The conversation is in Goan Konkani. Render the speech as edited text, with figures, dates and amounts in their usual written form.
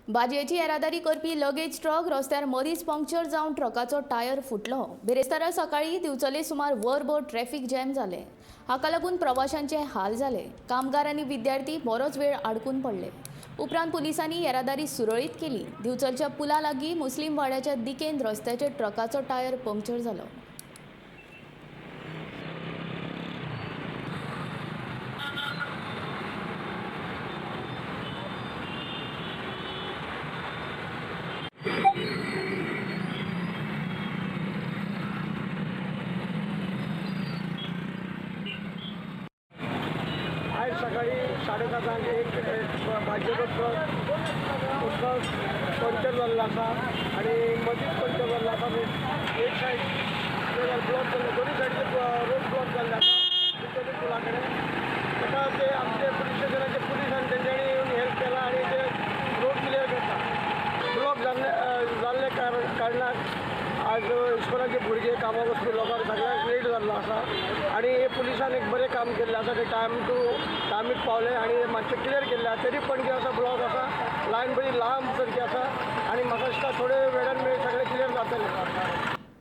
भाजयेची येरादारी करपी लगेज ट्रक रस्त्यार मदींच पंक्चर जावन ट्रकाचो टायर फुटलो. बिरेस्तारा सकाळीं दिवचले सुमार वरभर ट्रॅफिक जॅम जालें. हाका लागून प्रवाशांचे हाल जाले. कामगार आनी विद्यार्थी बरोच वेळ आडकून पडले. उपरांत पुलिसांनी येरादारी सुरळीत केली. दिवचलच्या पुला लागीं मुस्लीम वाड्याच्या दिकेन रस्त्याचेर ट्रकाचो टायर पंक्चर जालो. आयज सकाळी 7:30 एक भाजयेचो ट्रक ट्रक पंक्चर जाल्लो आसा आनी मदींच पंक्चर जाल्लो आसा. एक सायड ब्लॉक जाल्लो, दोनूय सायडीचे रोड ब्लॉक जाल्ले आसा दिवचले पुला कडेन. ताका ते आमचे पुलीस स्टेशनाचे पुलिसान तेंच्यांनी येवन हेल्प केला आनी ते रोड क्लियर करता. ब्लॉक जाल्ले कारणान आज इस्कोलाचे भुरगे कामाक वचपी लोकांक सगळ्यांक लेट जाल्लो आसा आनी हे पुलिसान एक बरें काम केल्लें आसा. ते टायम टू टायमीक पावले आनी मातशें क्लियर केल्लें आसा. तरी पणजे आसा ब्लॉक आसा, लायन बरी लांब सारकी आसा आनी म्हाका दिसता थोडे वेळान मेरेन सगळें क्लियर जातलें.